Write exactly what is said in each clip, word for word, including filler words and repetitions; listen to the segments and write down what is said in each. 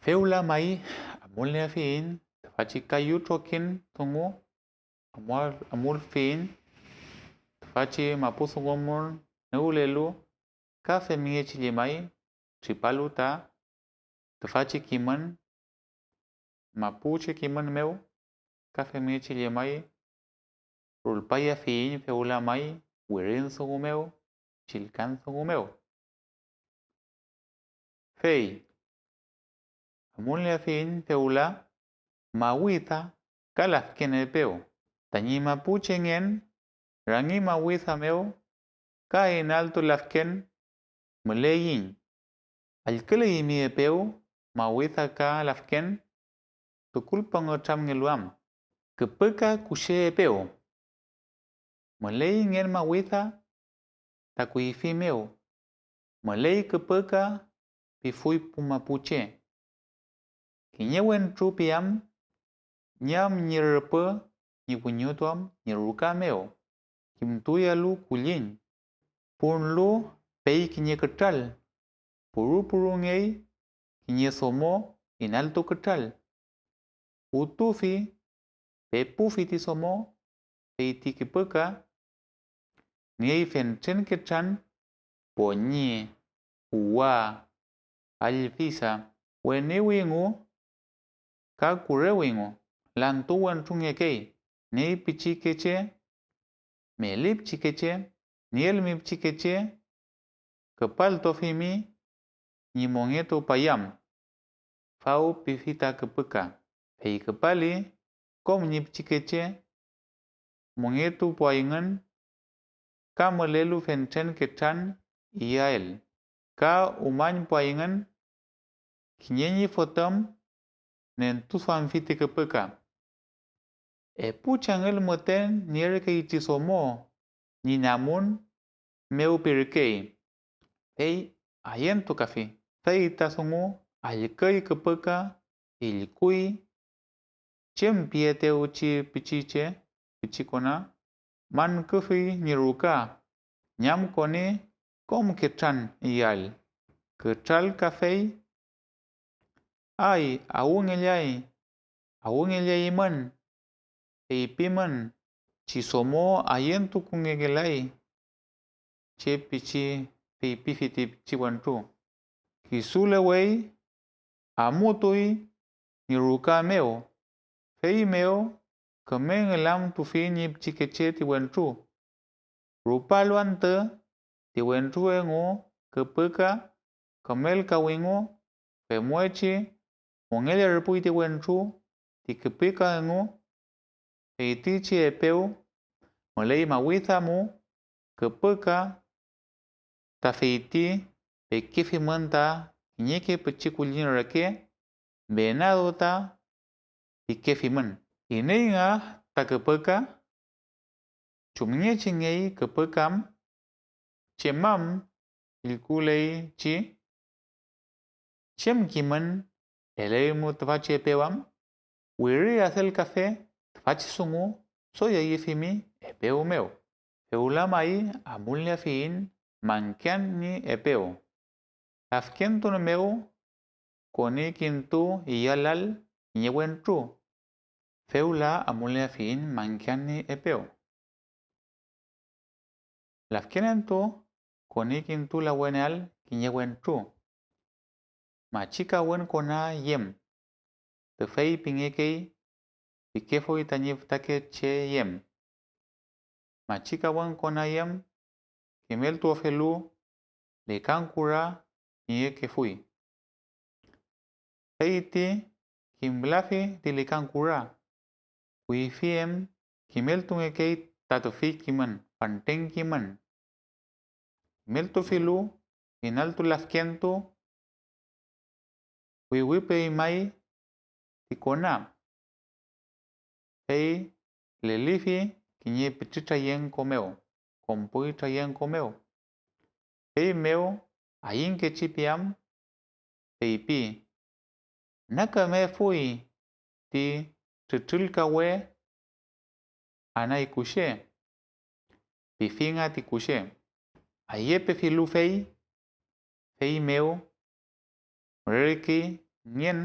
Fewla may amulnieafiyiñ tüfachi kayu trokiñ dungu, amual-, amulfiyiñ tüfachi mapudungun nüwülelu, ka femngechi llemay tripalu ta tüfachi kimün, mapuche kimün mew, ka femngechi llemay rulpayafiyiñ fewla may wirin dungu mew, chillkan dungu mew. Fey amulnieafiyiñ fewla mawida ka lafken epew. Tañi mapuchengen rangi mawida mew ka inaltu lafken müleiñ. Allküleymi epew mawida ka lafken, tukulpangütramngelu am, küpüka kushe epew. Müley ngen mawida ta kuyfi mew, müley küpüka pifuy pu mapuche. Kiñe wentru piam ñam ñi rüpü ñi wiñotuam ñi ruka mew, kimtuyalu kulliñ. Punlu pey kiñe kütral, purupurungey kiñe domo inaltu kütral. Utufi, pepufi ti domo, fey ti küpüka niey fentren ketran, poñi, uwa, allfisa, weni wingu ka kure wingu, lantu wentrungekey, niey pichikeche, meli pichikeche, nielmi pichikeche, küpaltofimi ñi mongetupayam, faw pifi ta küpüka, fey küpali kom ñi pichikeche, mongetupuayngün ka mülelu fentren ketran iyael, ka umañpuayngün kiñe ñi fotüm nentuduamfi ti küpüka. Epu changüll müten nierkey ti domo ñi namun mew pirkey, fey ayentukafi. Fey ta dungu allküy küpüka, illkuy chem pietew chi pichiche, pichi kona, manküfi ñi ruka, ñamkoni kom ketran iyael. Kütral kafey, ay, awüngellay, awüngelleymün, feypimün, chi domo ayentukungekelay che pichi feypifi ti pichi wentru. Kisulewey, amutuy ñi ruka mew, feymew küme ngülamtufi ñi pichikeche ti wentru. Rupalu antü, ti wentru engu küpüka kümelkawingu, femngechi mongelerpuy ti wentru ti küpüka engu. Feytichi epew müley mawida mu küpüka, ta feyti pekefimün ta kiñeke pichi kulliñ reke, venado ta pikefimün. ¿Iney nga ta küpüka? ¿Chumngechingey küpüka am? ¿Chem am illkuleychi? ¿Chem kimün eleymu tüfachi epew am? Wiri adelkafe tüfachi dungu doy ayüfimi epew mew. Fewla may amulnieafiyiñ mangkean ñi epew. Lafkentun mew koni kintu iyalal kiñe wentru, fewla amulnieafiyiñ mangkean ñi epew. Lafkenentu koni kintu laweneal kiñe wentru. Machikawün kona yem, tüfey pingekey, pikefuy tañi fütakeche yem. Machikawün kona yem kimeltuwfelu lekan kura niekefuy. Feyti kimlafi ti lekan kura, kuyfi em kimeltungekey ta tüfi kimün, fantren kimün. Kimeltufilu, inaltu lafkentu, wiwipey may ti kona, fey lelifi kiñe pichi trayenko mew, konpuy trayenko mew. Feymew ayüñkechi piam, feypi: "Nakümefuy ti trütrülkawe anay kuche", pifi nga ti kuche. Ayepefilu fey, feymew mürerkey ngen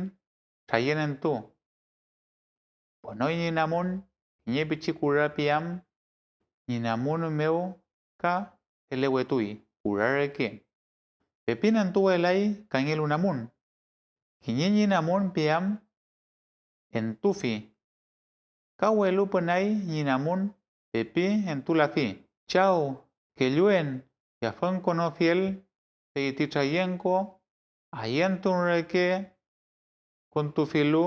trayenentu. Ponoy ñi namun kiñe pichi kura piam ñi namun mew ka felewetuy kura reke. Pepi nentuwelay kangelu namun. Kiñe ñi namun piam entufi, ka welu pünay ñi namun pepi entulafi. Chaw, kelluen yafünkonofiel feyti trayenko ayentun reke kontufilu,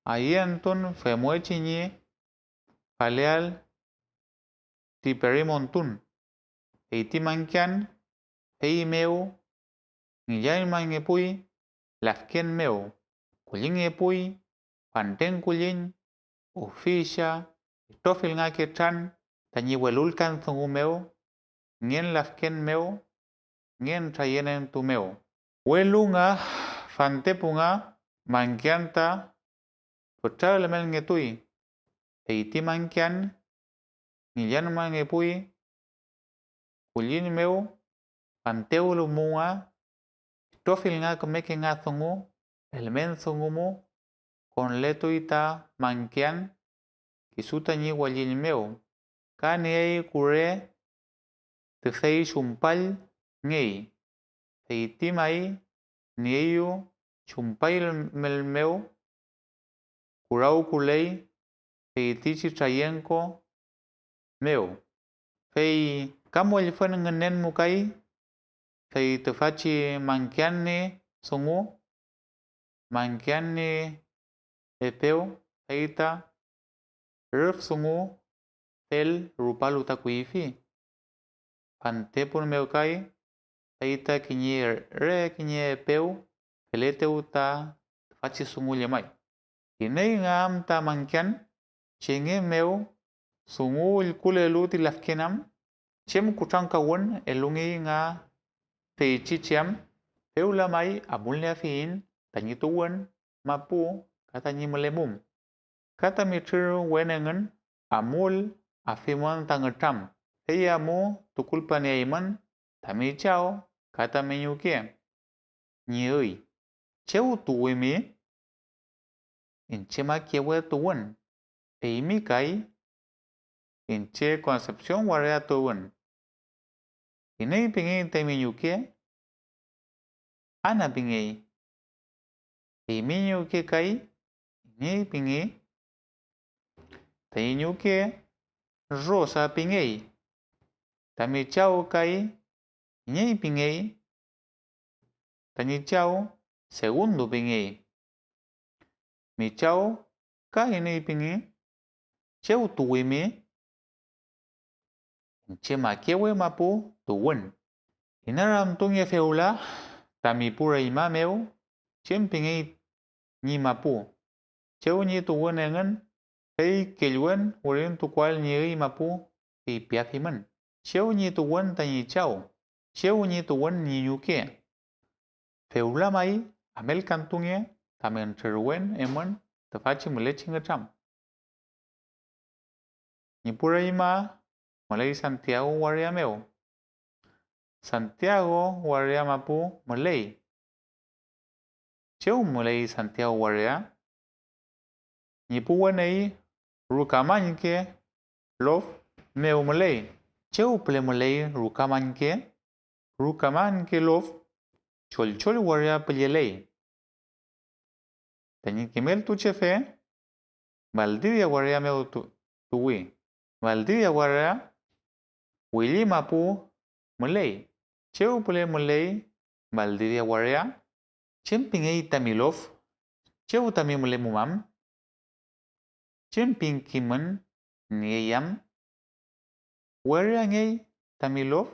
ayentun femngechi ñi faleael ti perimontun, fey ti mangkan feymew ngillañmangepuy lafken mew, kullingepuy fantren kulliñ, ufisa, itrofill nga ketran tañi welulkan dungu mew, ngen lafken mew, ngen trayenentu mew. Welu nga fantepu nga mangkan ta fütra ülmenngetuy, fey ti mangkan ngillanmangepuy kulliñ mew, fantewlu mu nga, itrofill nga kümeke nga dungu, ülmen dungu mu, konletuy ta mangkan kisu tañi walliñ mew, ka niey kure tüfey chumpallngey, fey ti may nieyu chumpallmel mew kurawküley feytichi trayenko mew, fey ka mollfüñ ngünen mukay, fey tüfachi mangkean ñi dungu, mangkean ñi epew, fey ta rüf dungu fel rupalu ta kuyfi. Fantepun mew kay, fey ta kiñe re kiñe epew feletew ta tüfachi dungu llemay. ¿Iney nga am ta mangkean? ¿Chenge mew dungu üllkulelu ti lafken am? ¿Chem kutrankawün elungey nga feychi che am? Fewla may amulnieafiyiñ tañi tuwün mapu ka tañi mülemum, ka tami trür wen engün amul afimün ta ngütram, fey amu tukulpanieaymün tami chaw ka tami ñuke ñi üy. ¿Chew tuwimi? Iñche Makewe tuwün, eymi kay, iñche Concepción waria tuwün. ¿Iney pingey tami ñuke? Ana pingey. ¿Eymi ñuke kay, iney pingey? Tañi ñuke Rosa pingey. Tami chaw kay, ¿iney pingey? Tañi chaw Segundo pingey. Mi chaw ka iney pingi, ¿chew tuwimi? Iñche Makewe mapu tuwün. Inaramtunge fewla tami pu reñma mew chem pingey ñi mapu, chew ñi tuwün engün, fey kellwen wirintukuael ñi üy mapu feypiafimün, chew ñi tuwün tañi chaw, chew ñi tuwün ñi ñuke. Fewla may amelkantunge tamün trürwen emün tüfachi mülechi ngütram. Ñi pu reñma müley Santiago waria mew. Santiago waria mapu müley. ¿Chew müley Santiago waria? Ñi pu weney Rukamañke lof mew müley. ¿Chew püle müley Rukamañke? Rukamañke lof Cholchol waria pülleley. Tañi kimeltuchefe Valdivia waria mew tu-, tuwi. Valdivia waria willi mapu müley. ¿Chew püle müley Valdivia waria? ¿Chem pingey tami lof? ¿Chew tami mülemum am? ¿Chem pin kimün niey am? ¿Weriangey tami lof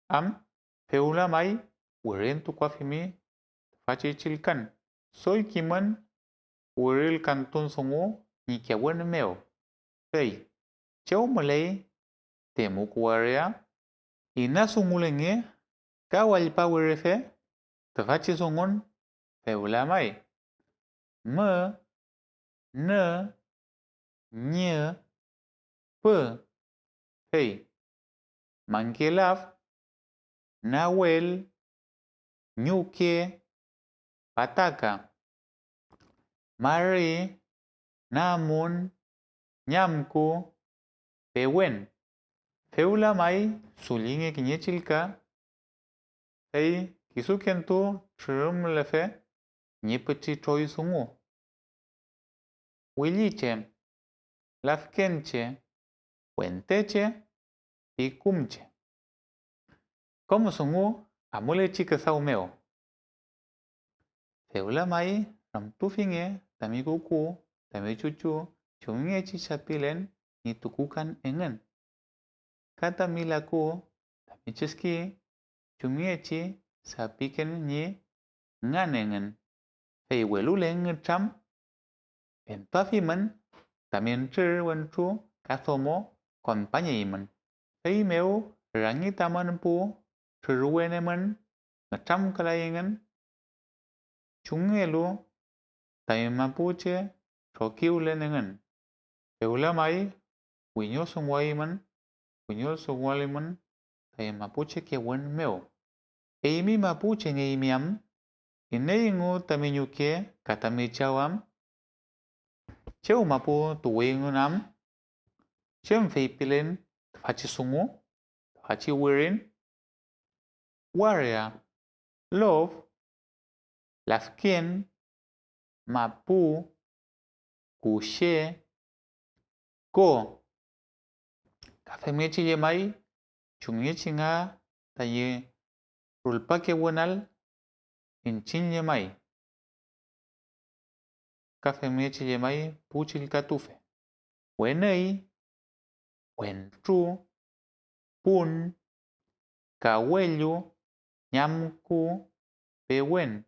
am? Fewla may wirintukuafimi tüfachi chillkan, doy kimün wirilkantun dungu ñi kewün mew. Fey, ¿chew müley Temuco waria? Inadungulenge ka wallpa wirefe tüfachi dungun fewla may: mü, nü, ñü, pü, fey, mangkelaf, nawel, ñuke, pataka, mari, namun, ñamku, pewen. Fewla may dullinge kiñe chillka, fey kisukentu trürümlefe ñi püchi troy dungu. Williche, lafkenche, wenteche, pikumche. Kom dungu amulechi küdaw mew. Fewla may ramtufinge tami kuku, tami chuchu chumngechi sapilen ñi tukukan engün, ka tami laku, tami chüski chumngechi sapiken ñi ngan engün, fey welule ngütram, entuafimün tami entrür wentru ka domo kompañeymün. Feymew rangi tamün pu trürüwenemün, nütramkalay engün. Chumngelu tami mapuche trokiwlen engün, fewla may wiñodunguaymün, wiñodungualimün tami mapuche kewün mew. ¿Eymi mapuchengeymi am? ¿Iney engu tami ñuke ka tami chaw am? ¿Chew mapu tuwiyngün am? ¿Chem feypilen tüfachi dungu, tüfachi wirin? Waria, lof, lafken, mapu, kuxe, ko. Ka femngechi llemay, chumngechi nga tañi rulpakewünal iñchiñ llemay. Ka femngechi llemay pu chillkatufe: wenüy, wentru, pun, kawellu, ñamku, pewen.